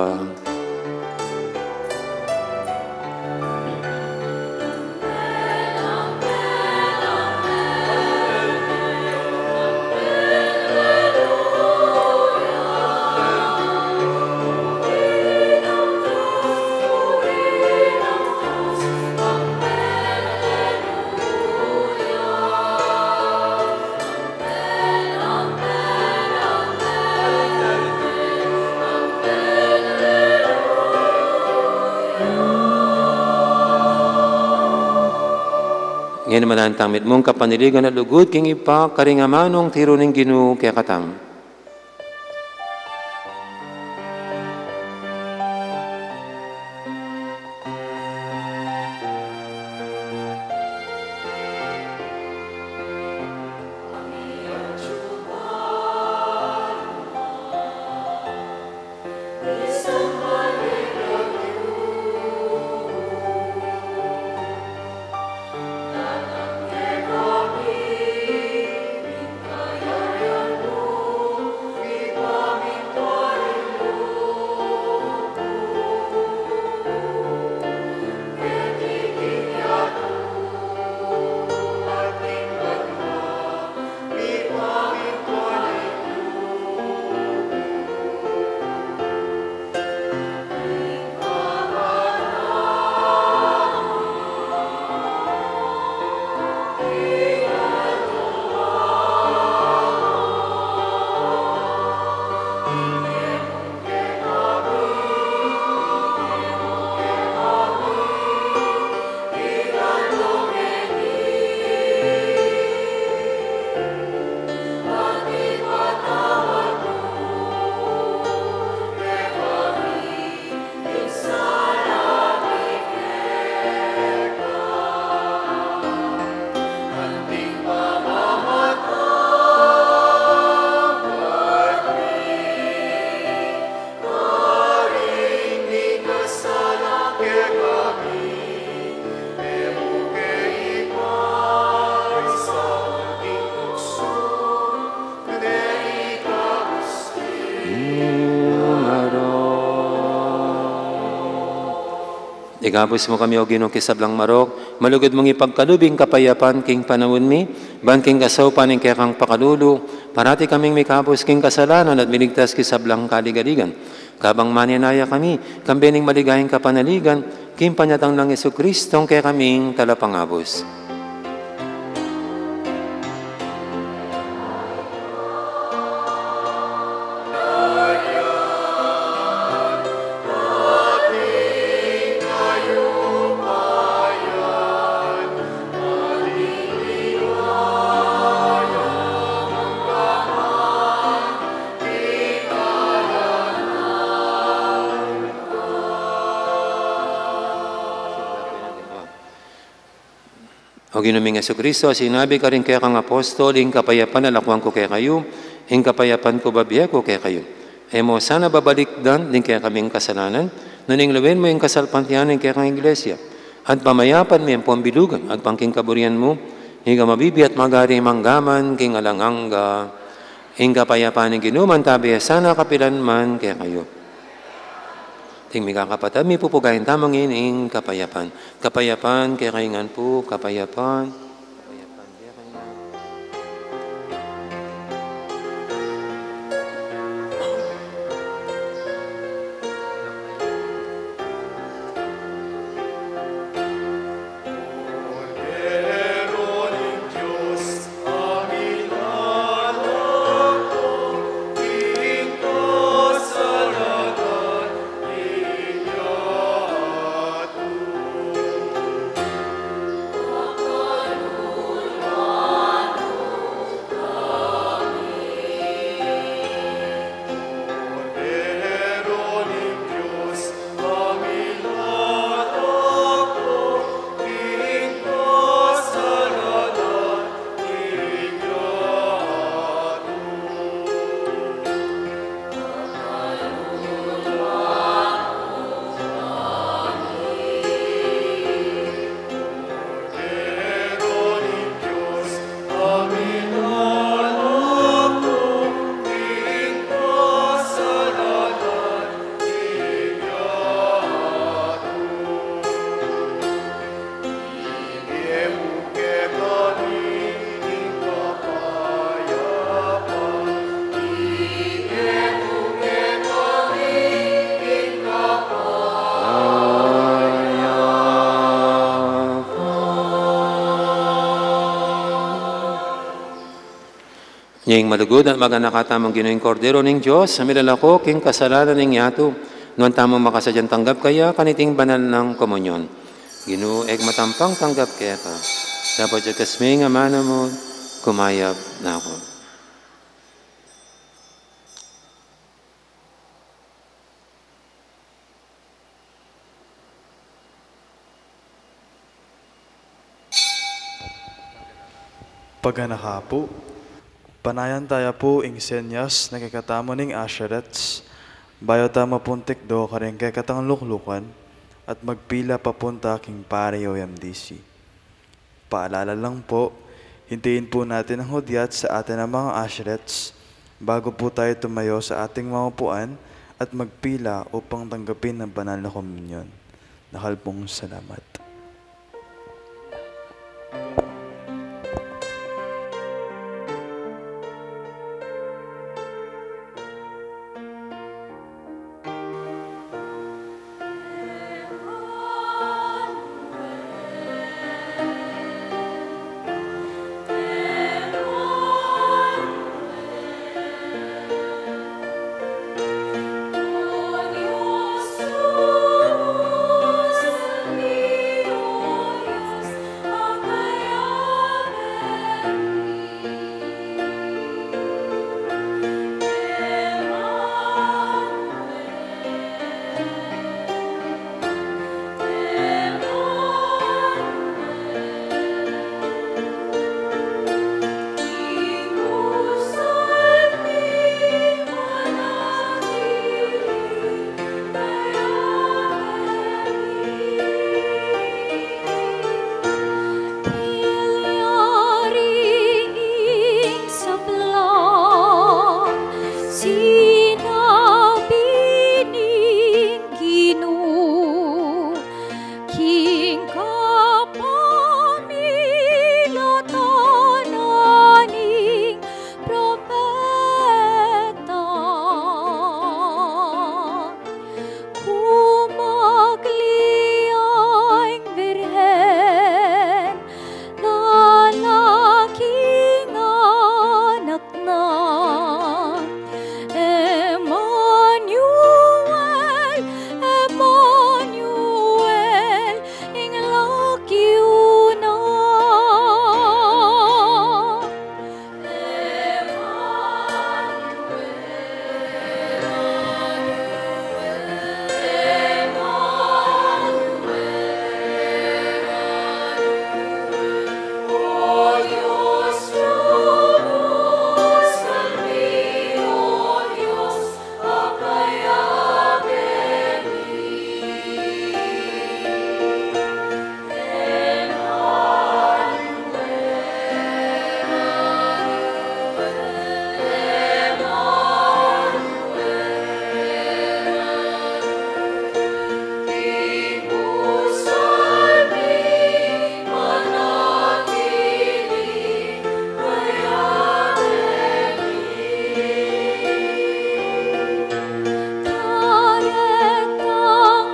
Ngeni manalangin tang mitmung kapanaligan at lugud king Ibpa, karing amanung tiru ning Ginu kekatamu. Ikabus mu kami, O Ginu, king sablang marok, malugud mung ipagkalub ing kapayapan king panaun mi, ban king kasaupan ning kekang pakalulu, parati kaming mikabus king kasalanan at miligtas king sablang kaligaligan. Kabang maninaya kami, kambe ning maligayang kapanaligan, king panyatang nang Jesucristong kekaming Talapangabus. O Ginu ming Jesucristo, sinabi karing kekang apostol, ing kapayapan lakuan ku kekayu, ing kapayapan ku babie ku kekayu. E mu sana babalikdan ding kekaming kasalanan, nune luen mu ing kasalpantayanan ning kekang Iglesia, at pamayapan me ampon bilugan agpang king kaburian mu, ika a mabibie at magari mangga man king alang angga. Ing kapayapan ning Ginu mantabi ya sana kapilan man kekayu. Ding mikakapatad, mipupugayan tamu ngeni ing kapayapan. Kapayapan kekayu ngan pu, kapayapan. Kapayapan kekayu ngan. Nya ing malugud at maganaka tamung Ginu, ing Kordero ning Dios, a milalako king kasalanan ning yatu, nuan tamung makasadyang tanggap kaya kaniting banal nang komunyon. Ginu, e ku matampang tanggap keka, dapot yagas me ing amanu mu, kumayap na ku. Paganaka pu, panayan taya pu ing senyas na kekatamu ning asherets, bayu ta mapuntik do karing kekatang luklukan, at magpila papunta king pari o M D C. Paalala lang po, hintihin po natin ang hudyat sa atin namang asherets bago po tayo tumayo sa ating mga upuan at magpila upang tanggapin ang banal na komunyon. Dakal pong salamat. Ilyaring ing sablang sinabi ning Ginu, king kapamilatan na ning propeta. Kumakli ing Birhen, lalaking anak na. Emmanuel, Emmanuel, ing laki na. Karetang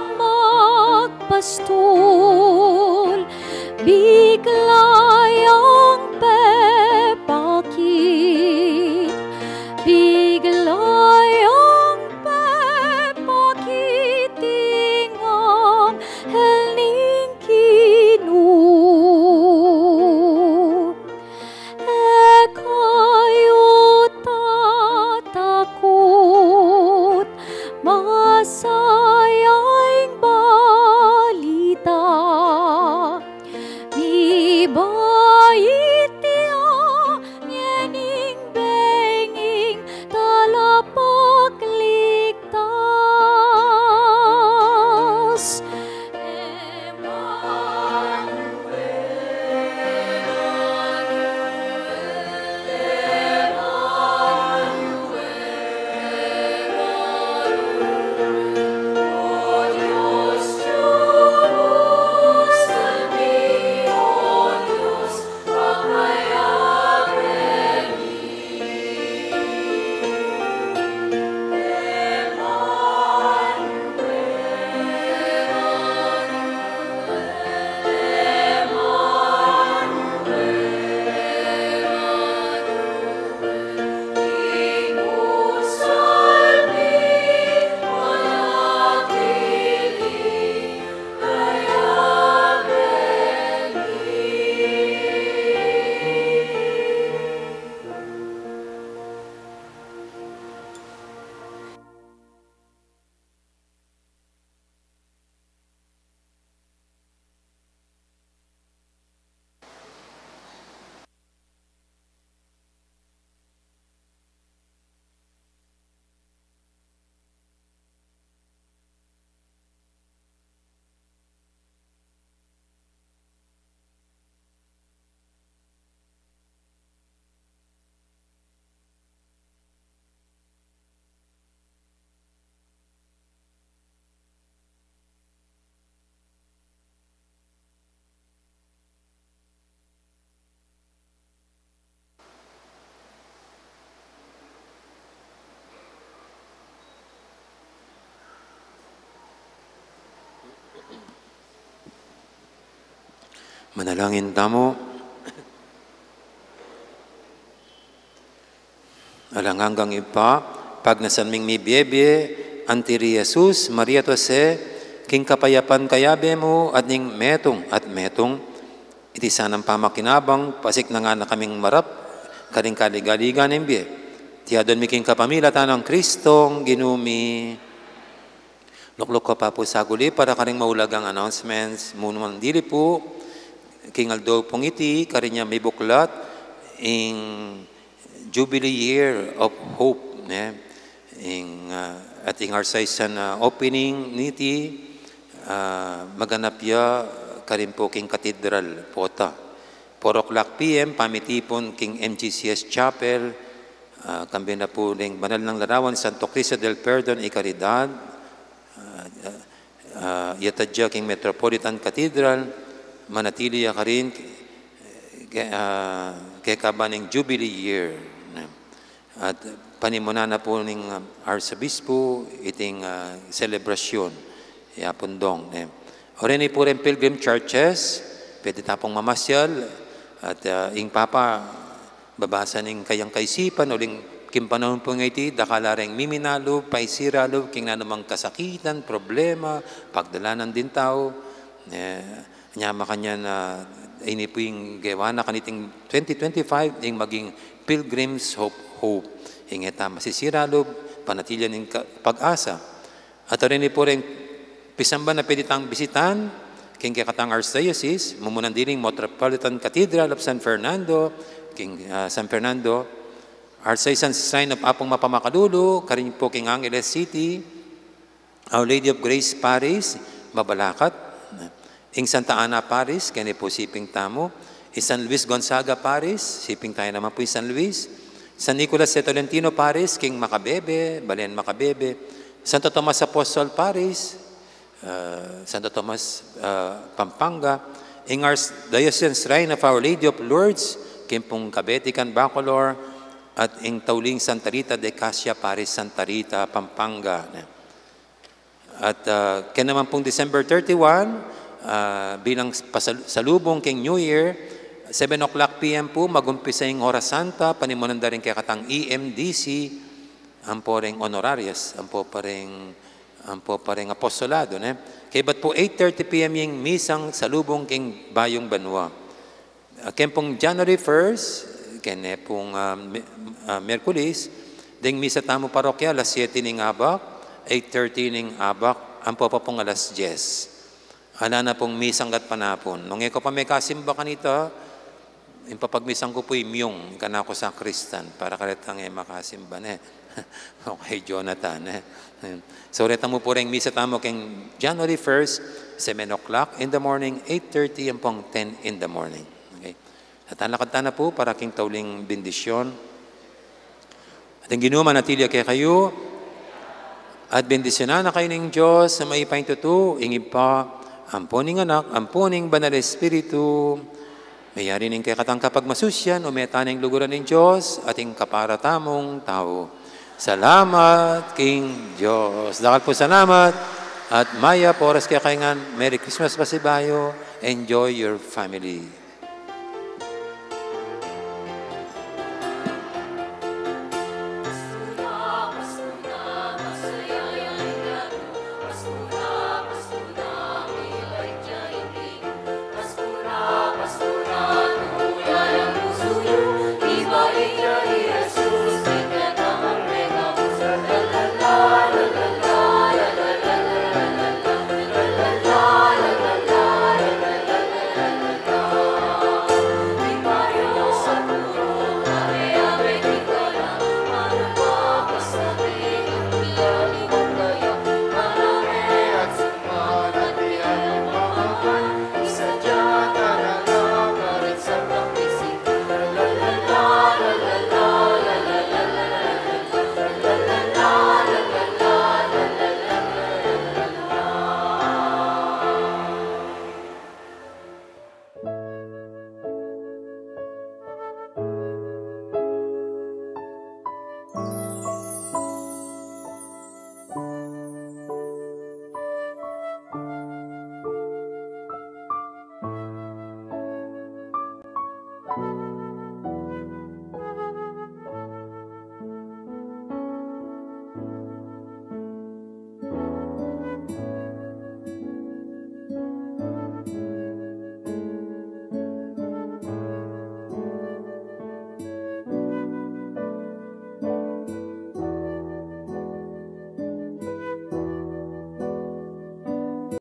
magpastul, bigla yang pepakit, bigla yang pepakit ing anghel ning Ginu. E kayu tatakut, masaya ing balita. Mibait ya ngening bengi ing talapagligtas. Manalangin tamu. Alang anggang Ibpa, pagnasan ming mibie-bie anti ri Jesus, Maria at Jose, king kapayapan kayabe mu at ning metung at metung, iti sanang pamakinabang, pasiknangan na kaming marap karing kaligaligan ning bie. Iti adwan mi king kapamilatan nang Kristong Ginu mi. Lukluk ku pa pu saguli para karing maulagang announcements. Mu naman dili pu, king aldo pung iti, karin ya mibuklat ing Jubilee Year of Hope, ne? Ing, ah, at ing arsaisan, ah, opening niti, ah, maganap ya karin pu king Cathedral, pota. Four o'clock P M, pamitipun king M G C S Chapel, ah, kambe na pu ring banal nang larawan ni Santo Cristo del Perdon y Caridad, ah, ah, ah, yatad ya king Metropolitan Cathedral, manatili ya karin, ke-, ah, kekaban ning Jubilee Year, ne? At panimunan na pu ning, ah, Arsobispo iting, ah, selebrasyun, yapun dong, ne? Oreni pu ring pilgrim churches, pwede ta pung mamasyal, at, ah, ing Papa, babasa ning kayang kaisipan, uling king panaun pu ngeni, dakal la ring miminalub, paisira lub, king nanumang kasakitan, problema, pagdalanan ding tau. Eh, nya makanyan na ini pu ing gewa na kaniting twenty twenty-five, ing maging Pilgrims Hope, Hope. Ing e ta masisira lub, panatilian ning ka-, pag-asa. At oreni pu ring pisamban a pwede tang bisitan, king kekatang Archdiocese, mumunan diling Metropolitan Cathedral of San Fernando, king, ah, San Fernando, Archdiocese Shrine of Apung Mapamakalulu, karin pu king Angeles City, Our Lady of Grace Parish, Mabalacat, ing Santa Ana Parish, keni pu siping tamu, ing San Luis Gonzaga Parish, siping tamu naman pu ing San Luis, San Nicolas de Tolentino Parish, king Macabebe, Balen Macabebe, Santo Tomas Apostol Parish, ah, Santo Tomas, ah, Pampanga, ing Archdiocesan Shrine of Our Lady of Lourdes, king pung Cabetican Bacolor, at ing tauling Santa Rita de Casia Parish, Santa Rita, Pampanga. At, ah, kaya naman pung December thirty-one, ah, bilang pasal-, salubung king New Year, seven o'clock P M pu, magumpisa ing Oras Santa, panimunan da ring kekatang E M D C, ampo ring honorarias, ampo pa ring, ampo pa ring apostolado, ne? Kaybat pu eight thirty P M ing misang salubung king Bayung Banua. Ah, keng pung January first, kene pung, ah, Mi-, ah, Miyerkules, ding misa tamu parokya, alas siyete ning abak, eight thirty ning abak, ampo pa pung alas dyes. Ala na pung misang gatpanapun. Nung e ko pa mekasimba kanita, ing papagmisang ku pu imyung, ing kanaku sakristan, para karetang e makasimba, ne? Okay, Jonathan, ne? So, reta mu pu ring misa tamu keng January first, seven o'clock in the morning, eight thirty ampong ten in the morning. Okay? At lakad tana pu para king tauling bendisyon. At ing Ginu manatili ya kekayu, at bendisyonan na kayu ning Dios a mayupayang tutu, ing Ibpa, ampo ning Anak, ampo ning Banal a Espiritu. Meyari ning kekatang kapagmasusian, ume tana ing luguran ning Dios, at ing kapara tamung tau. Salamat king Dios. Dakal pu salamat, at mayap a oras kekayu ngan. Merry Christmas pasibayu. Enjoy your family.